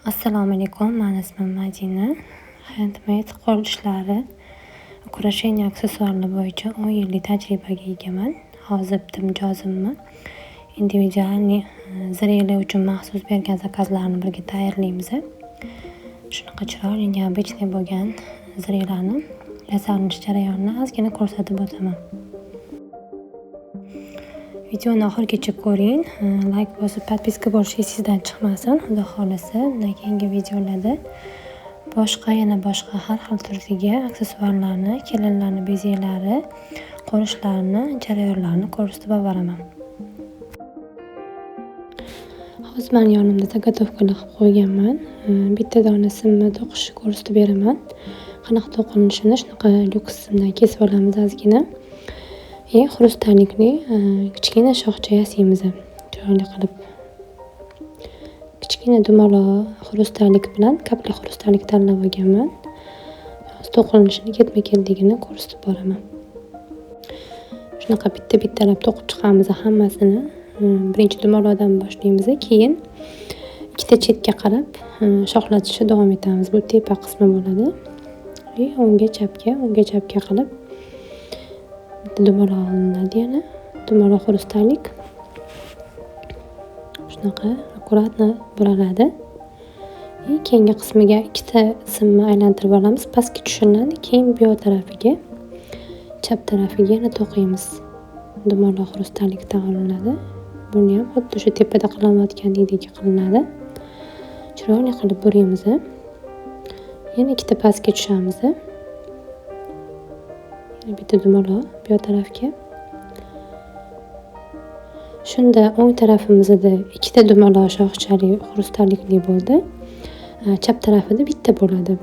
Assalomu alaykum, mani ismim Madina. Handmade qo'l ishlari, украшение, aksessuarlar bo'yicha 10 yillik tajribaga egaman. Hozir bitta mijozimni индивидуальный зрелый uchun maxsus bergan zakazlarini birga tayyorlaymiz. Shunaqa chiroyli, необычный bo'lgan zrelarni yasalinish jarayonini ozgina ko'rsatib o'taman. Videoni oxirigacha ko'ring, like bosib, podpiska bo'lish esingizdan chiqmasin. Xudo xohlasa, undan keyingi videolarda boshqa, yana boshqa har xil turdagi aksessuarlarni, kelinlarni bezaklari, qo'l ishlarini, jarayonlarini ko'rsatib boraman. Hozir mani yonimda zagotovkalar qilib qo'yganman. Bitta dona simni to'qishni ko'rsatib beraman. Qanaqa to'qilinishini shunaqa lyuks simdan kesib olamiz ozgina. Xrustalikli kichkina shoxcha yasaymiz. Chiroyli qilib. Kichkina dumaloq xrustalik bilan kapli xrustalik tanlab olganman. Hozir to'qilinishini ketma-ketligini ko'rsatib boraman. Shunaqa bitta-bittalab to'qib chiqamiz hammasini. Birinchi dumaloqdan boshlaymiz, keyin ikkita chetga qarab shoxlatishni davom etamiz. Bu tepa qismi bo'ladi. O'ngga chapga, o'ngga chapga qilib bitta dumaloq olinadi yana. Dumaloq xrustalik. Shunaqa akkuratno buraladi. Keyingi qismiga ikkita simni aylantirib olamiz, pastga tushiriladi, keyin bu yoq tarafiga, chap tarafiga yana to'qiymiz. Dumaloq xrustalikdan olinadi. Buni ham xuddi shu tepada qilinayotgandek qilinadi. Chiroyli qilib buraymiz. Yana ikkita pastga tushamiz. Yana bitta dumaloq bu yoq tarafga. Shunda o'ng tarafimizda ikkita dumaloq shoxchali xrustalikli bo'ldi. Chap tarafida bitta bo'ladi.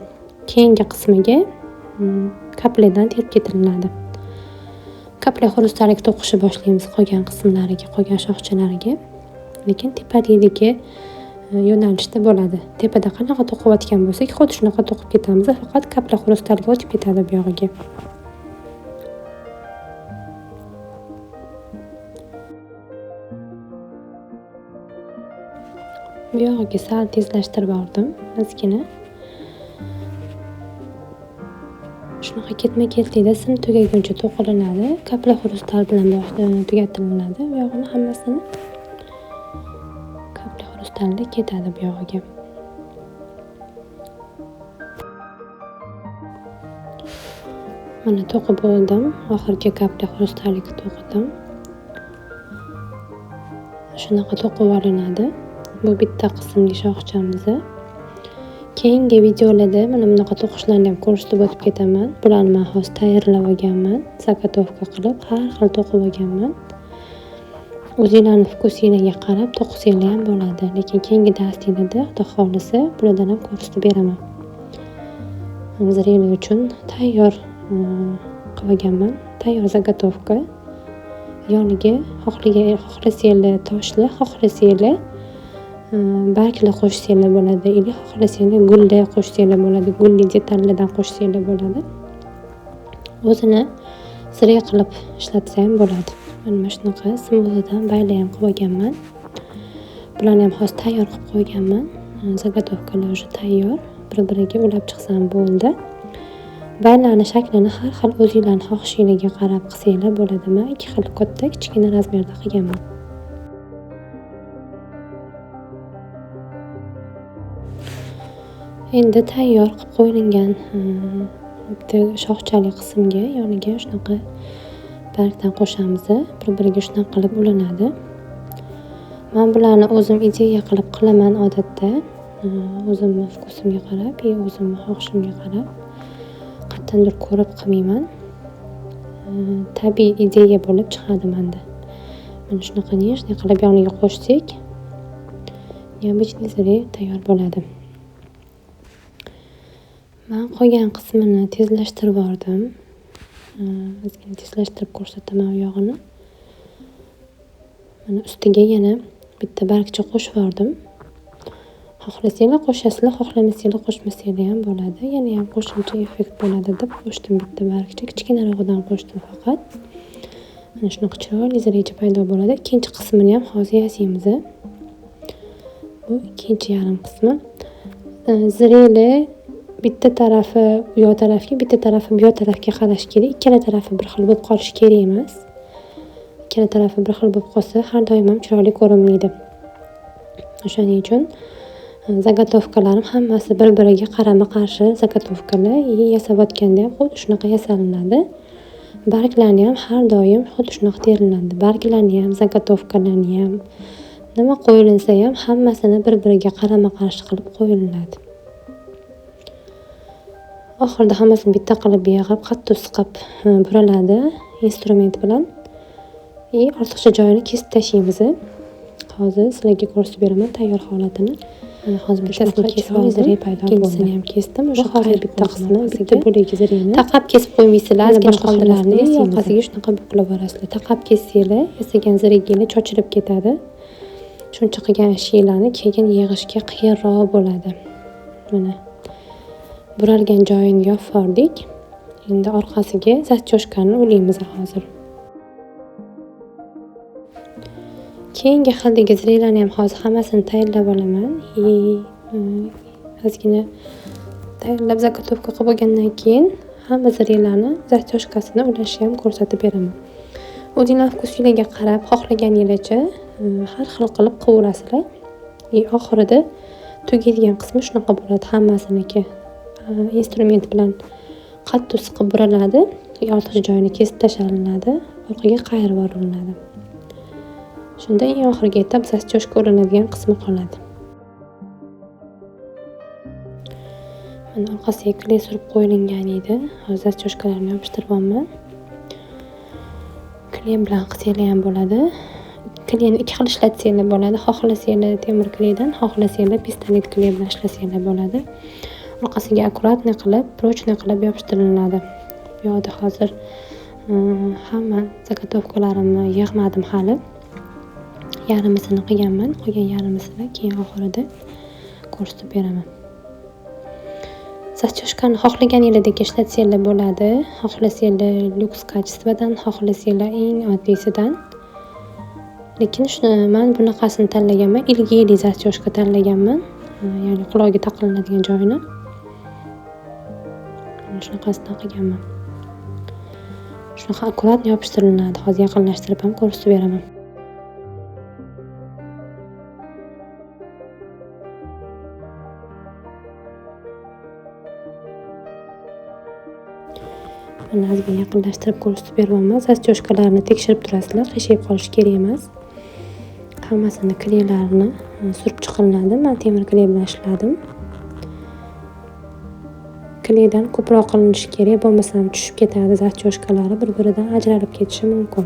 Keyingi qismiga kaplidan terib ketilinadi. Kapli xrustalik to'qishni boshlaymiz qolgan qismlariga, qolgan shoxchalariga. Lekin tepadagi yo'nalishda bo'ladi. Tepada qanaqa to'qiyotgan bo'lsak, xuddi shunaqa to'qib ketamiz, faqat kapli xrustalik o'tib ketadi bu yog'iga. Bu yog'iga sal tezlashtirib oldim ozgina. Shunaqa ketma-ketlikda sim tugaguncha to'qilinadi. Kapli xrustal bilan tugatilinadi. Bu yog'ini hammasini kapli xrustalda ketadi bu yog'iga. Mana to'qib oldim. Oxirgi kapli xrustallikni to'qidim. Shunaqa to'qib olinadi. Bu bitta qismli shoxchamiz. Keyingi videolarda mana bunaqa to'qishlarni ham ko'rsatib o'tib ketaman. Bularni men hozir tayyorlab olganman, zagotovka qilib har xil to'qib olganman. O'zinglarning vkusinglarga qarab to'qisanglar ham bo'ladi. Lekin keyingi darslarda Xudo xohlasa bulardan ham ko'rsatib beraman. Zreli uchun tayyor qilib olganman. Tayyor zagotovka. Yoniga xohlasanglar toshli, xohlasanglar bargli qo'shsanglar bo'ladi, ili xohlasanglar gulli qo'shsanglar bo'ladi, gulli detallardan qo'shsanglar bo'ladi. O'zini zire qilib ishlatsa ham bo'ladi. Mana shunaqa simolidan bayla ham qilib olganman. Bularni ham hozir tayyor qilib qo'yganman. Zagotovkalar уже tayyor. Bir-biriga ulab chiqsam bo'ldi. Baylarni shaklini har xil o'zinglarning xohishinglarga qarab qilsanglar bo'ladi. Men ikki xil katta, kichkina razmerda qilganman. Endi tayyor qilib qo'yilgan bitta shoxchali qismga yoniga shunaqa bargdan qo'shamiz. Bir-biriga shunaqa qilib ulanadi. Men bularni o'zim ideya qilib qilaman odatda. O'zimni vkusimga qarab, o'zimni xohishimga qarab qayerdandir ko'rib qilmayman. Tabiiy ideya bo'lib chiqadi menda. Mana shunaqa nechta qilib yoniga qo'shsak, необычный zire tayyor bo'ladi. Men qolgan qismini tezlashtirib oldim. Ozgina tezlashtirib ko'rsataman u yog'ini. Mana ustiga yana bitta bargcha qo'shib oldim. Xohlasanglar qo'shasizlar, xohlamasanglar qo'shmasanglar ham bo'ladi. Yana ham qo'shimcha effekt bo'ladi deb qo'shdim bitta bargcha. Kichkinarog'idan qo'shdim faqat. Mana shunaqa chiroyli zirecha paydo bo'ladi. Ikkinchi qismini ham hozir yasaymiz. Bu ikkinchi yarim qismi. Zireli bitta tarafi u yoq tarafga, bitta tarafi bu yoq tarafga qarashi kerak. Ikkala tarafi bir xil bo'lib qolishi kerak emas. Ikkala tarafi bir xil bo'lib qolsa, har doim ham chiroyli ko'rinmaydi. O'shaning uchun zagotovkalarim hammasi bir-biriga qarama-qarshi zagotovkalar yasayotganda ham xuddi shunaqa yasalinadi. Barglarni ham har doim xuddi shunaqa terinadi. Barglarni ham, zagotovkalarni ham nima qo'yilsa ham hammasini bir-biriga qarama-qarshi qilib qo'yiladi. Oxirida hammasini bitta qilib yig'ib, qattiq siqib buraladi instrument bilan. Ortiqcha joyini kesib tashlaymiz. Hozir sizlarga ko'rsatib beraman tayyor holatini. Mana hozir bittasini kesib oldim, ikkinchisini ham kesdim. O'sha hozir bitta qismi, bitta bo'lagi zireni taqab kesib qo'ymaysizlar, ozgina qoldilarni yoqasiga shunaqa buklab yuborasizlar. Taqab kessanglar, yasagan ziriginglar chochilib ketadi. Shuncha qilgan ishinglarni keyin yig'ishga qiyinroq bo'ladi. Mana buralgan joyini yopib. Endi orqasiga zastyoshkani ulaymiz hozir. Keyingi xildagi ziriylarni ham hozir hammasini tayyorlab olaman. Ozgina tayyorlab zagotovka qilib bo'lgandan keyin hamma ziriylarni zastyoshkasini ulashni ham ko'rsatib beraman. O'zinglar vkusinglarga qarab xohlaganinglarcha har xil qilib qilaverasizlar. Oxirida tugaydigan qismi shunaqa bo'ladi hammasiniki. Instrument bilan qattiq siqib buraladi, ortiqcha joyini kesib tashlanadi, orqaga qayirib yuboriladi. Shunda eng oxirgi etap zastyoshka ulanadigan qismi qoladi. Mana orqasiga kley surib qo'yilgan edi. Hozir zastyoshkalarni yopishtiryapman. Kley bilan qilsanglar ham bo'ladi. Kleyni ikki xil ishlatsanglar bo'ladi. Xohlasanglar temir kleydan, xohlasanglar pistolet kley bilan ishlasanglar bo'ladi. Orqasiga akkuratniy qilib, prochniy qilib yopishtiriladi. Bu yoqda hozir hamma zagotovkalarimni yig'madim hali. Yarmisini qilganman, qolgan yarmisini keyin oxirida ko'rsatib beraman. Zastyoshkani xohlaganinglardek ishlatsanglar bo'ladi. Xohlasanglar lyuks kачествоdan, xohlasanglar eng oddiysidan. Lekin shuni men bunaqasini tanlaganman, ilgili zastyoshka tanlaganman. Ya'ni quloqga taqilinadigan joyini. Shunaqasidan qilganman. Shunaqa akkurat yopishtiriladi. Hozir yaqinlashtirib ham ko'rsatib beraman. Mana ozgina yaqinlashtirib ko'rsatib beryapman. Zastyoshkalarni tekshirib turasizlar, qiyshayib qolishi kerak emas. Hammasini kleylarini surib chiqilinadi. Men temir kley bilan ishladim. Kleydan ko'proq qilinishi kerak, bo'lmasam tushib ketadi, zastyoshkalari bir-biridan ajralib ketishi mumkin.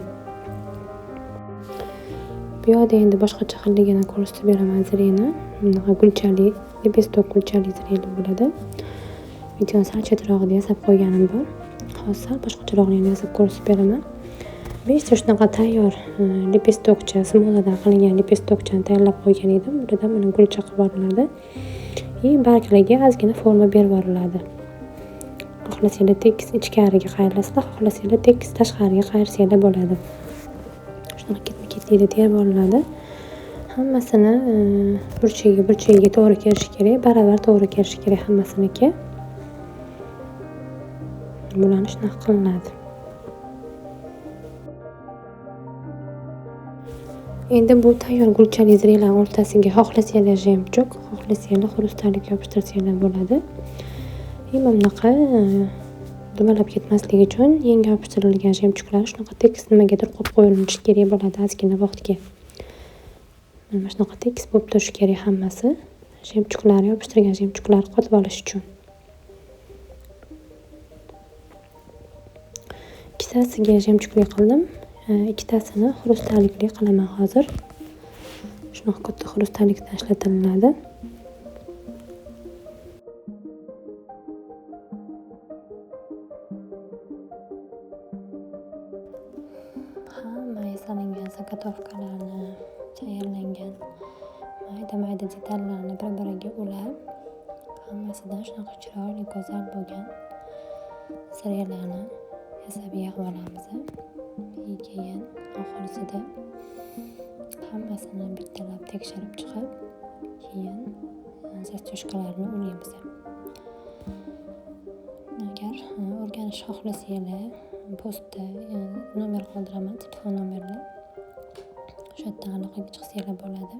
Bu yoqda endi boshqacha xilligini ko'rsatib beraman zireni. Bunaqa gulchali, lepestok gulchali zireli bo'ladi. Videoni sal chetrog'ida yasab qo'yganim bor. Hozir sal boshqacharog'ini yasab ko'rsatib beraman. 5 ta shunaqa tayyor lepestokcha, smoladan qilingan lepestokchani tayyorlab qo'ygan edim. Buridan mana gulcha qilib olinadi. Barglarga ozgina forma berib yuboriladi. Xohlasanglar tekis ichkariga qayrilasizlar, xohlasanglar tekis tashqariga qayrsanglar bo'ladi. Shunaqa ketma-ketlikda terib olinadi. Hammasini burchagiga burchagiga to'g'ri kelishi kerak, baravar to'g'ri kelishi kerak hammasiniki. Bularni shunaqa qilinadi. Endi bu tayyor gulchali ziriylar o'rtasiga xohlasanglar jemchuk, xohlasanglar xrustalik yopishtirsanglar bo'ladi. Mana bunaqa dumalab ketmasligi uchun yangi yopishtirilgan jemchuklar shunaqa tekis nimagadir qo'yib qo'yilishi kerak bo'ladi ozgina vaqtga. Mana shunaqa tekis bo'lib turishi kerak hammasi. Jemchuklar, yopishtirgan jemchuklar qotib olish uchun. Ikkitasiga jemchukli qildim. Ikkitasini xrustalikli qilaman hozir. Shunaqa katta xrustalikdan ishlatiladi. Hamma yasalangan zagotovkalarni, tayyorlangan mayda-mayda detallarni bir-biriga ulab, hammasidan shunaqa chiroyli, go'zal bo'lgan ziriylarni yasab yig'ib olamiz. Keyin oxirisida hammasini bittalab tekshirib chiqib, keyin застежка larni ulaymiz. Agar o'rganish xohlasanglar, postda nomer qoldiraman, telefon nomerini. O'sha yerdan aloqaga chiqsanglar bo'ladi.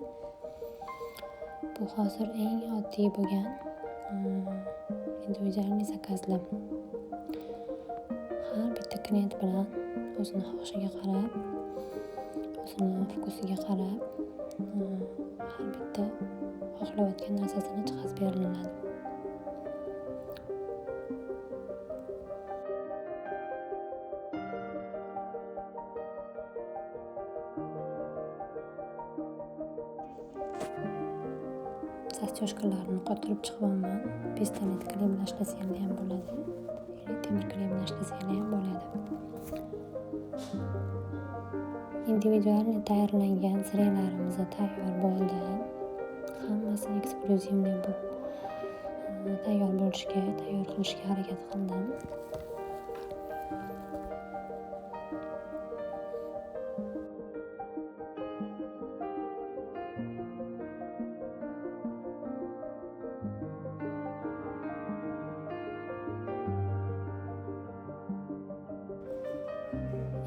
Bu hozir eng oddiy bo'lgan индивидуальный заказ lar. Har bitta klient bilan o'zini xohishiga qarab, o'zini вкус iga qarab, har bitta xohlayotgan narsasini chiqarib beriladi. Застежка larni qotirib chiqyapman. Pistolet клей bilan ishlasanglar ham bo'ladi, yoki temir клей bilan ishlasanglar ham bo'ladi. Индивидуальный tayyorlangan zirelarimiz tayyor bo'ldi. Hammasi эксклюзивный bo'lib tayyor bo'lishga, tayyor qilishga harakat qildim.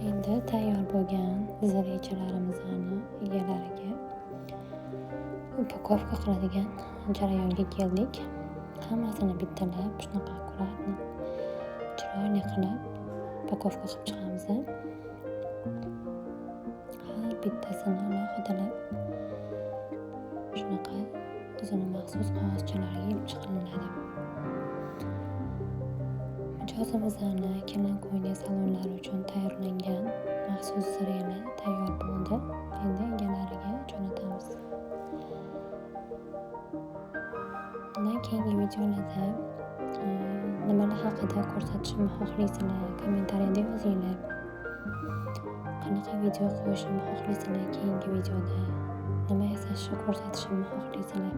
Endi tayyor bo'lgan zirechalarimizni egalariga упаковка qiladigan jarayonga keldik. Hammasini bittalab, shunaqa аккуратно, chiroyli qilib упаковка qilib chiqamiz. Har bittasini alohidalab shunaqa o'zini maxsus qog'ozchalarga ilib chiqilinadi. Mijozimizni kelin ko'ynak salonlari uchun tayyorlangan maxsus zirelar tayyor bo'ldi. Endi egalariga jo'natamiz. Bundan keyingi videolarda nimalar haqida ko'rsatishimni xohlaysizlar, kommentariyada yozinglar. Qanaqa video qo'yishimni xohlaysizlar, keyingi videoda nima yasashni ko'rsatishimni xohlaysizlar.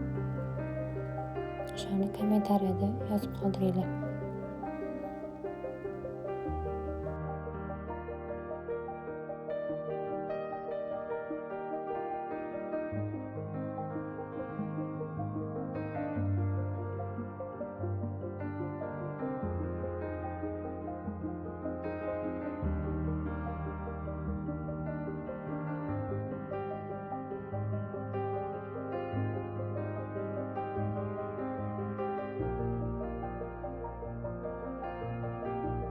O'shani kommentariyada yozib qoldiringlar.